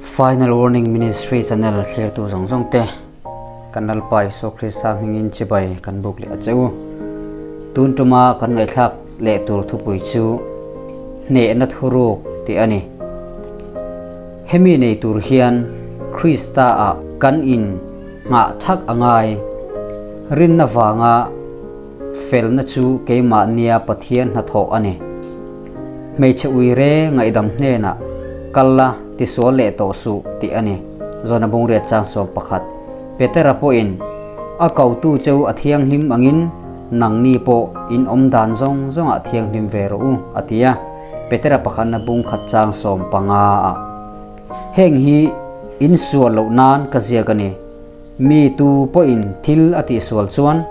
Final Warning Ministry channel thlirtu zawng zawng te kan Lalpa Isua Krista hmingin chibai kan buk leh a che u. Tun tuma kan ngaihthlak leh tur thupui chu hnehna thuruk tih a ni. Hemi nei tur hian Krista ah kan in nghah thak a ngai. Rinna vanga felna chu keimahnia Pathian hnathawh a ni. Hmeichhe uire ngaihdam hnenah kal la tisual leh tawh suh tih a ni. Zawna bungriat chang 11. Petera pawhin a kotu cheu a thianghlim angin nangni pawh in awm dan zawng zawngah thianghlim ve rawh u a ti a. Petera pakhatna bung khat chang 15 ah. Heng hi in sual loh nan ka ziak a ni. Mi tu pawhin thil a tihsual chuan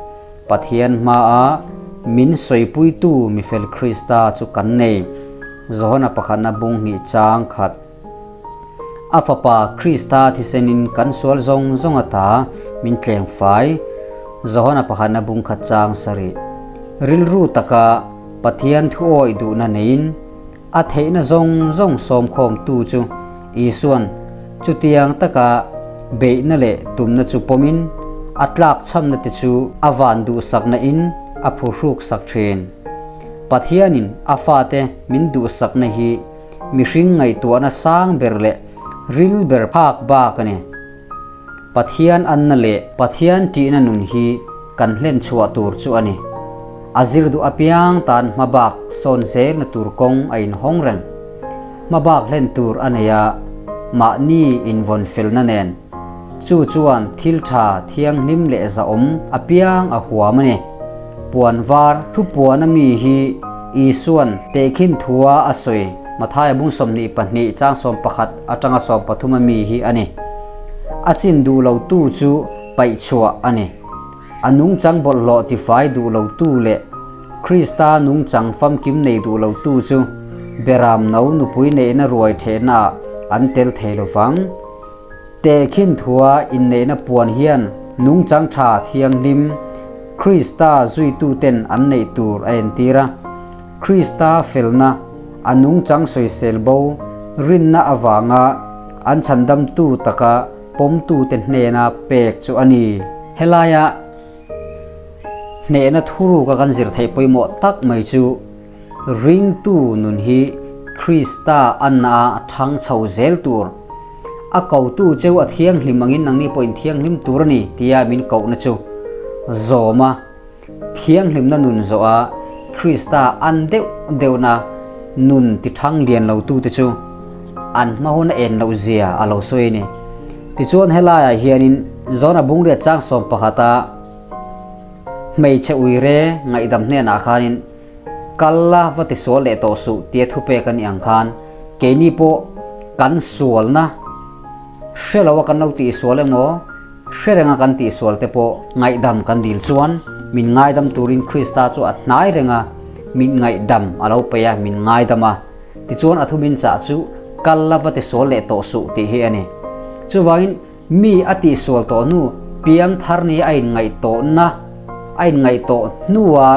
Pathian hmaa min sawipuitu mifel Krista chu kan nei. Johana pakhatna bung hnih chang khat. A Fapa Krista thisenin kan sual zawng zawng ata min tleng fai. Johana pakhatna bung khat chang sarih. Rilru taka Pathian thuawih duhna neiin a theihna zawng zawng sawmkhawmtu chu Isua'n chutiang taka beihna leh tumna chu pawmin a tlakchhamna te chu a van duhsakna in a phuhruk sak thin. Pathianin a fate min duhsakna hi mihring ngaihtuahna sang ber leh ril ber phak bak a ni. Pathian anna leh Pathian ṭihna nun hi kan hlen chhuah tur chu a ni. A zir duh apiang tan hmabak sawn zelna tur kawng a inhawng reng. Hmabak hlen tur a nei a, mahni invawn felna nen. Chu chuan thil ṭha thianghlim leh zahawm apiang a huam a ni. Puan var thupuana mi hi Isua'n tehkhin thua a sawi Mathaia bung 22 chang 11 atanga 13 a mi hi a ni. A sin duh lo tu chu paih chhuah a ni. A nungchang bawlhhlawh tifai duh lo tu leh Krista nungchang famkim nei duh lo tu chu Beram no nupui neihna ruai thehna ah an tel thei lo vang. Tehkhin thua inneihna puan hian nungchang tha thianghlim Krista zuituten an neih tur a entir a. Krista felna a nungchang sawisel bo rinna avanga an chhandamtu taka pawmtute hnena pek chu a ni. Helaia hnehna thuruka kan zir theih pawimawh tak mai chu ringtu nun hi Krista anna a thang chho zel tur. A kotu cheu a thianghlim angin nangni pawhin thianghlim tur a ni tia min kohna chu zawm a. Thianghlimna nun zawha Krista an deuh deuhna nun ti thang lian lo tute chu an hma hun a en loh zia a lo sawi a ni. Tichuan helaiah hianin Jona bungriat chang 11 a hmeichhe uire ngaihdam hnenah khanin kal la va tisual leh tawh suh tia thupek a nih ang khan keini pawh kan sualna hre lo a kan lo tihsual emaw Hre renga kan tihsual te pawh ngaihdam kan dil chuan min ngaidam turin Krista chu a hnai reng a, min ngaihdam a lo peih a, min ngaidam a. Tichuan a thu min chah chu kal la va tisual leh tawh suh tih hi a ni. Chuvangin mi a tihsual tawh hnu piang thar ni a inngaih tawhna a inngaih tawh hnua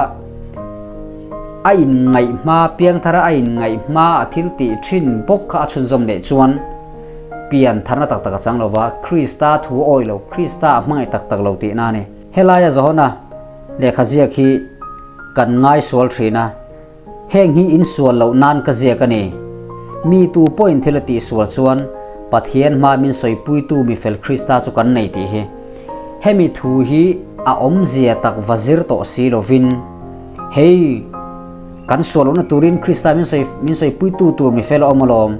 a inngaih hma piang thara a inngaih hma a thil tih thin bawk kha a chhunzawm leh chuan Pian tharna tak tak a chang lo va, Krista thu a awih lo, Krista a hmangaih tak tak lo tihna a ni. Helaia Johana lehkha ziak hi kan ngaisual thin a, heng hi insual loh nan ka ziak a ni. Mi tu pawhin thil a tihsual chuan Pathian hmaa min sawipuitu mifel Krista chu kan nei tih hi. Hemi thu hi a awmzia tak va zir tawh si lovin, hei kan sual lohna turin Krista min sawi min sawipuitu tur mifel a awm alawm.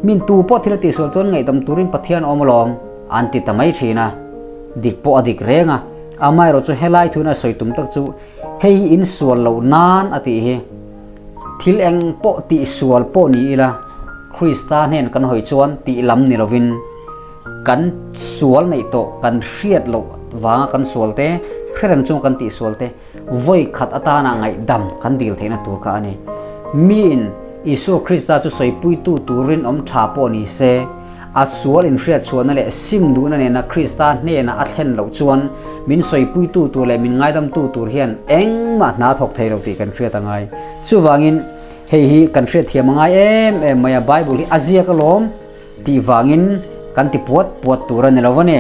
Min tu pawh thil a tihsual chuan ngaihdam turin Pathian a awm alawm, an ti ta mai thin a. Dik pawh a dik reng a. Amaherawh chu helai thuna sawi tum tak chu hei hi insual loh nan a tih hi. Thil eng pawh tihsual pawh ni ila Krista hnen kan hawi chuan tih lam ni lovin kan sual neih tawh kan hriat loh vanga kan sual te, hre reng chunga kan tihsual te, Vawi khat atana ngaihdam kan dil theihna tur kha a ni. Miin Isua Krista chu sawipuitu tur rinawm tha pawh ni se, a sual inhriatchhuahna leh sim duhna nena Krista hnena a thlen loh chuan min sawipuitu tur leh min ngaidamtu tur hian engmah hna thawk thei lo tih kan hriat a ngai. Chuvangin hei hi kan hriatthiam a ngai em em mai a, Bible hi a ziak alawm. Tih vangin kan ti puat puat tur a ni lo a ni.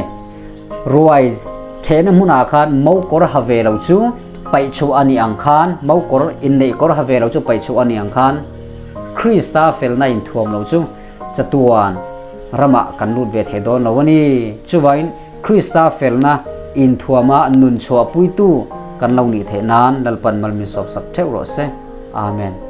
Ruai thehna hmunah khan mo kawr ha ve lo chu paih chhuah a nih ang khan, mo kawr inneih kawr ha ve lo chu paih chhuah a nih ang khan, Krista felna inthuam lo chu chatuan ramah kan lut ve thei dawn lo a ni. Chuvangin Krista felna inthuama nun chhuahpuitu kan lo nih theih nan Lalpan mal min sawpsak theuh rawh se. Amen.